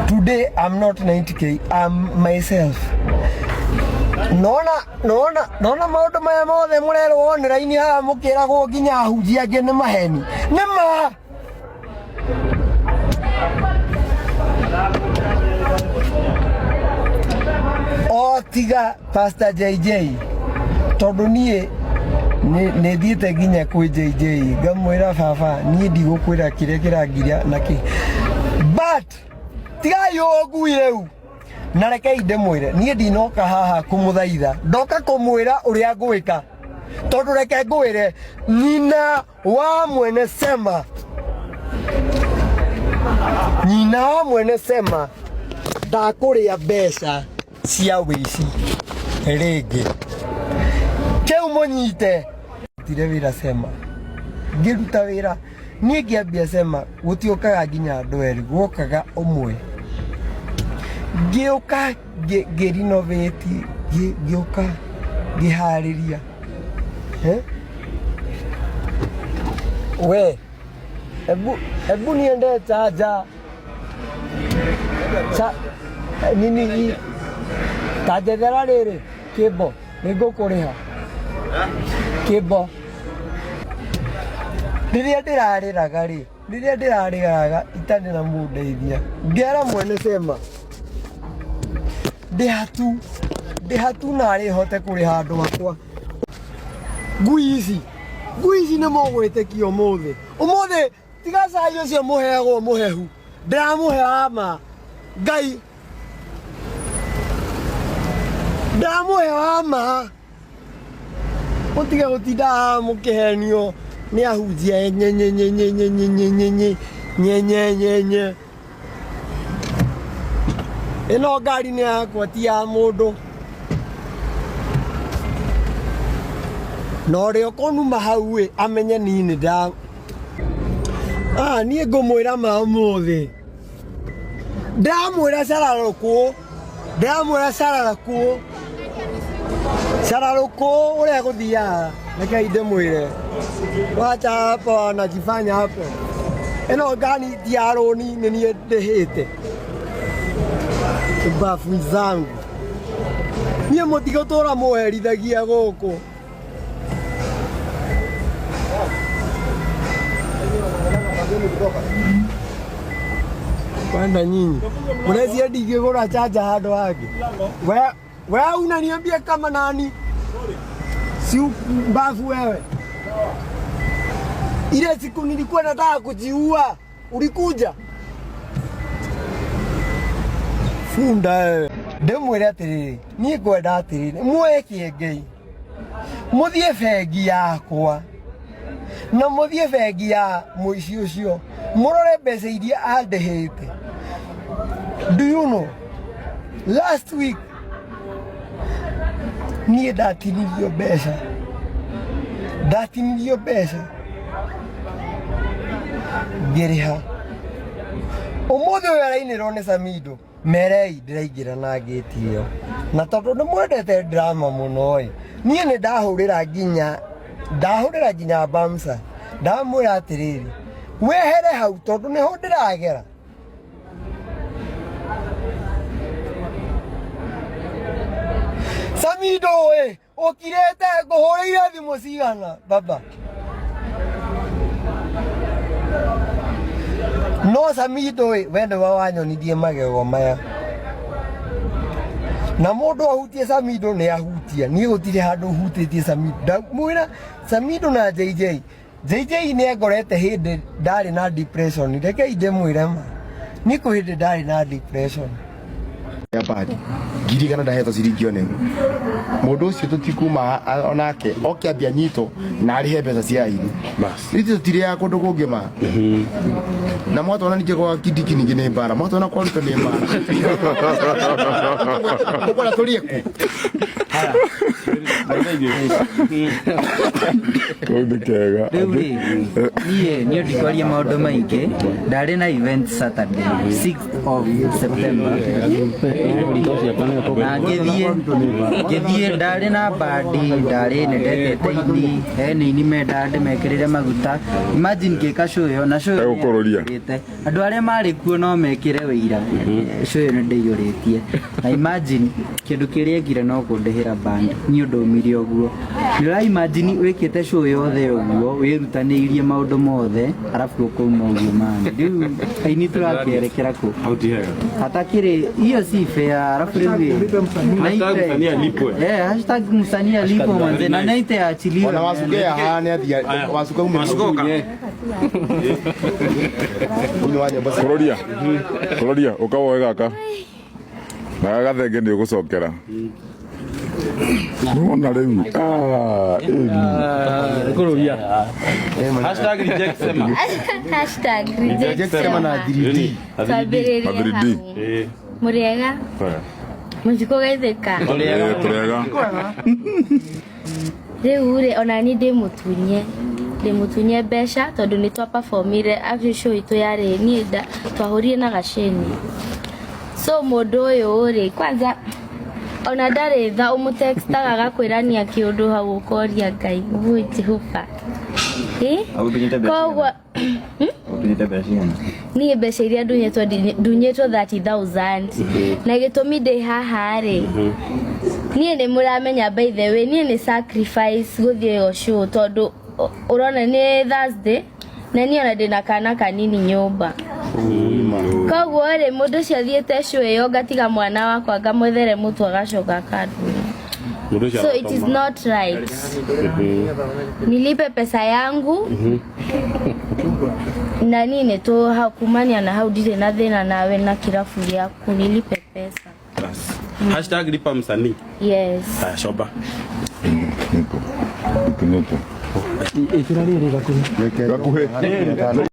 Today I'm not 90K, I'm myself. Nona nona nona maũndũ maya mothe mũrerwo online haha mũkĩragwo nginya ahunjia angĩ nĩ maheni. Nĩ ma. O tiga Pastor JJ tondũ niĩ nĩ thiĩte nginya kwĩ JJ ngamwĩra baba niĩ ndigũkwĩra kĩrĩa kĩrangiria na kĩ but tigai ũngui rĩu na rekei ndĩmwĩre niĩ ndinoka haha kũmũthaitha ndoka kũmwĩra ũrĩa ngwĩka tondũ reke ngwĩre nyina wa mwene sema nyina wa mwene sema ndakũrĩa mbeca cia wĩici rĩngĩ kĩu mũnyite tire wĩra sema ngĩruta wĩra niĩ ngĩambia sema gũtiũkaga nginya andũ erĩ guokaga ũmwe ngĩũka ngĩrinovĩti ngĩũka ngĩharĩria Eh? We, ebu, ebu niende chaja cha nini hii ta njethera rĩrĩ kĩmbo nĩngũkũrĩha kĩmbo rĩrĩa ndĩrarĩraga rĩ rĩrĩa ndĩrarĩraga itarĩ na mũndeithia ngera mwene sema ndĩhatu ndĩhatu narĩ hote kũrĩha andũ akwa ngui ici ngui ici nĩ mũgwĩtĩkia ũmũthĩ ũmũthĩ tiga cai ũcio mũheagwo mũhehu ndĩramũhe wa ma ngai ndĩramũhe wa ma mũtige gũtinda haha mũkĩhenio nĩ ahunjia nyenyenyenyenyenyenyenye nyenyenyenye ĩno ngari nĩ yakwa ti ya mũndũ na ũrĩa ũkũnuma hau ĩ amenye niĩ nĩ nda ah niĩ ngũmwĩra ma ũmũthĩ ndĩramwĩra cararũkũ ndĩramwĩra cararũkũ cararũkũ ũrĩa gũthiaga rekei ndĩmwĩre wacha hapo anajifanya hapo ĩno ngani ti ya rũni nĩ niĩ ndĩhĩte mbabu zangu niĩ mũtigũtũra mũherithagia gũkũ Kwenda nyinyi mnaesia ndingĩgũra chanja handũ hangĩ. We we unaniambia kama nani? Si mbavu wewe. Ile siku nilikuwa nataka kujiua, ulikuja funda wewe. Ndĩmwĩre atĩrĩrĩ, niĩ ngwenda atĩrĩrĩ, muoye kĩengei Mũthiĩ bengi yakwa na mũthiĩ bengi ya mũici ũcio mũrore mbeca iria andĩhĩte. Do you know last week niĩ ndatinirio mbeca ndatinirio mbeca ngĩrĩha ũmũthĩ ũyũ arainĩrwo nĩ Samido. Merei ndĩraingĩra na ngĩti ĩyo na tondũ nĩ mwendete drama mũno ĩ niĩ nĩ ndahũrĩra nginya ndahũrĩra nginya Bamsa ndamwĩra atĩrĩrĩ wehere hau tondũ nĩho ndĩragera Samido ĩ Ũkirĩte ngũhũrĩire thimũ cigana baba? No Samido ĩ, we nĩwe wanyonirie magego maya. Na mũndũ ahutie Samido nĩ ahutia. Niĩ gũtirĩ handũ hutĩtie Samido. Ndamwĩra Samido na JJ JJ nĩ angorete hĩndĩ ndarĩ na depression. Rekei ndĩmwĩre ma. Niĩ kwĩ hĩndĩ ndarĩ na depression. ya badi ngirigana ndahetwo ciringi one ĩmwe mũndũ ũcio tũtikuma onake oke ambia nyito na arĩhe mbeca cia aini ithuĩ tũtirĩaga kũndũ kũngĩ ma na mwatona ningĩ gwa kindiki ningĩ nĩ mbara mwatona kwa ruto nĩ mbara ũkwenda tũrĩe kũ Kau nĩ kega. Rĩu rĩ, niĩ niĩ ndikwaria maũndũ maingĩ. Ndarĩ na event Saturday 6th of September. Na ngĩthiĩ ndarĩ na bandi, ndarĩ nĩ ndetete ini, he nĩ ini mendaga ndĩmekĩrĩre maguta. Imagine ngĩka show ĩyo na show ĩyo Egũkũrũria. nĩyahũrĩte. Andũ arĩa marĩ kuo no mekĩre wĩira. Show ĩyo nĩ ndĩiyũrĩtie. Na imagine kĩndũ kĩrĩa ekire no kũndĩhĩra band. Niĩ ũndũ ũmire ũguo. Nĩ ũra imagine wĩkĩte show yothe ũguo, wĩrutanĩirie maũndũ mothe, arabu ũkauma ũguo man. Rĩu aini tũrakĩerekera kũ? Hau ti hega. Hatakĩrĩ hiyo si fair, arabu rĩu Hashtag msanii alipwe. Eh, hashtag msanii alipwe manze, na naite aachiliwe. Ona Wasuke hahane athia Wasuke ume Wasuke. Mũini wa nyĩmbo cia Kũrũria. Kũrũria ũkawoe gaka. Na gathenge nĩ ũgũcokera. Nĩwona rĩu. Ah, ĩni. Kũrũria. Hashtag reject Sema. Hashtag reject Reject Sema na 3D. Twambĩrĩrie Na 3D. hau. Eh. Mũrĩega mũtikũgeithĩka. Eh, tũrega. Rĩu rĩ, ona niĩ ndĩ mũtunye mbeca tondũ nĩ twa performire. Actually show itũ yarĩ niĩ twahũrire na gaceni. So mũndũ ũyũ rĩ, kwanza ona ndarĩ tha, ũmũtextaga agakwĩrania kĩũndũ hau, ũkoria Ngai ũguo Jehova. Ĩ? Koguo niĩ mbeca iria ndunyĩtwo, ndunyĩtwo 30,000, na gĩtũmi ndĩ haha rĩ, niĩ nĩ mũramenya, by the way, niĩ nĩ sacrifice gũthiĩ ĩyo show tondũ ũrona nĩ Thursday na niĩ ona ndĩna kana kanini nyũmba. Koguo rĩ, mũndũ ũcio athiĩte show ĩyo, ngatiga mwana wakwa, ngamwethere mũtu, agacoka akandunya. Mũndũ ũcio So it is not right. Nilipe pesa yangu na nini tu kumania na hau ndirĩ na thĩna nawe na kirabu gĩaku, nilipe pesa. Bas. Hashtag lipa msanii. Yes. Haya, shoba. Nipo. Nipo. Gakuhĩ.